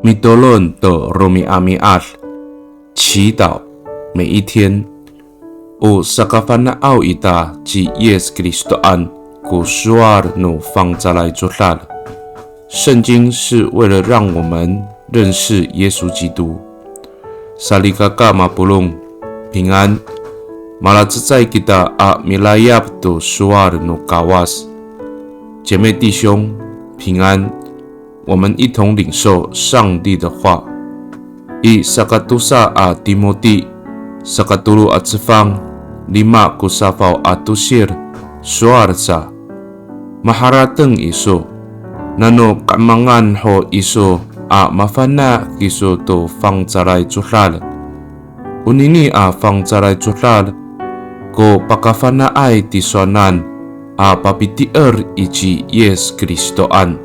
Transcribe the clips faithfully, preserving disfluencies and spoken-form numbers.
Mitolon to romi'ami'ad, 祈祷每一天。O sakafana'aw ita ci Yis Kristoan ko sowal no fangcalay codad. 圣经是为了让我们认识耶稣基督。Salikaka mapolong, 平安。Malacecay kita a milayap to sowal no Kawas. 姐妹弟兄，平安。我们一同领受上帝的话。I sakatosa a Timoti, sakatolo a cefang, lima ko safaw a tosir, sowal sa. Maharateng iso, nano ka'emangan ho iso a mafana' kiso to fangcalay codad. Onini a fangcalay codad ko pakafana'ay tisowanan a papitier i ci Yis Kristoan,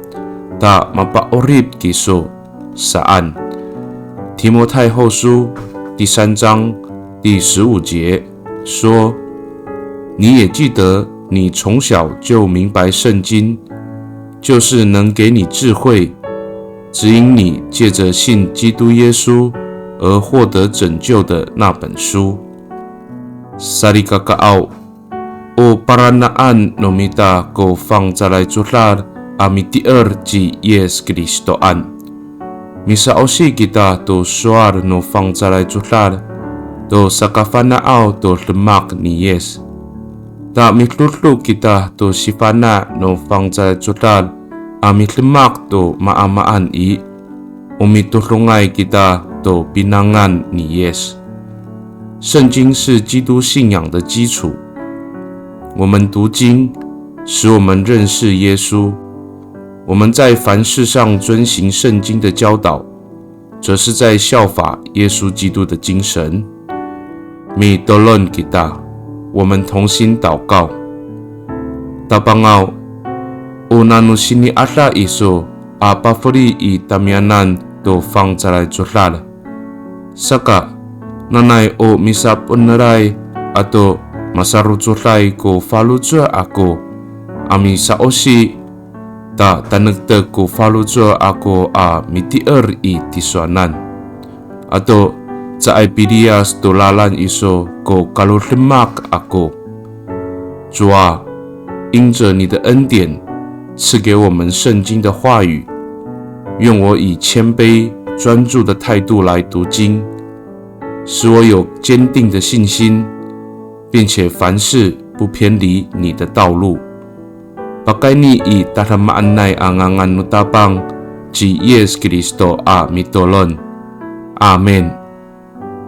ta mapa'orip kiso saan. 提摩太后书第三章第十五节说，你也记得你从小就明白圣经，就是能给你智慧，指引你借着信基督耶稣而获得拯救的那本书。Salikakaaw, o parana'an no mita ko fangcalay codad a mitier ci Yis Kristoan. Misa'osi kita to sowal no fangcalay codad to sakafana'aw to demak ni Yis. Ta midodo kita to sifana' no fangcalay codad a midemak to maamaan i, o mitodongay kita to pinangan ni Yis. 圣经是基督信仰的基础。我们读经，使我们认识耶稣。我们在凡事上遵行圣经的教导，则是在效法耶稣基督的精神。Mitolon kita, 我们同心祷告。Tapangaw, o nano sini'ada iso a pafeli i tamiyanan to fangcalay codad. Saka, nanay o misapo'eneray ato masarocoday ko faloco' ako a misa'osi, ta tanektek ko faloco' ako a mitier i tisowanan. Ato caay piliyas to lalan iso ko kalodemak ako. 主啊，因着你的恩典，赐给我们圣经的话语，愿我以谦卑专注的态度来读经，使我有坚定的信心，并且凡事不偏离你的道路。Pakayni i tadamaanay a ngangan no Tapang ci Yis Kristo a mitolon. Amin.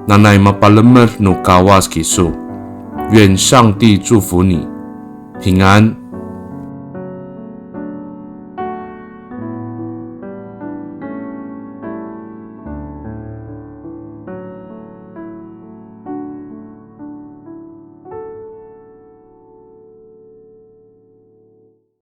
Nanay mapalemed no Kawas kiso. 愿上帝祝福你，平安。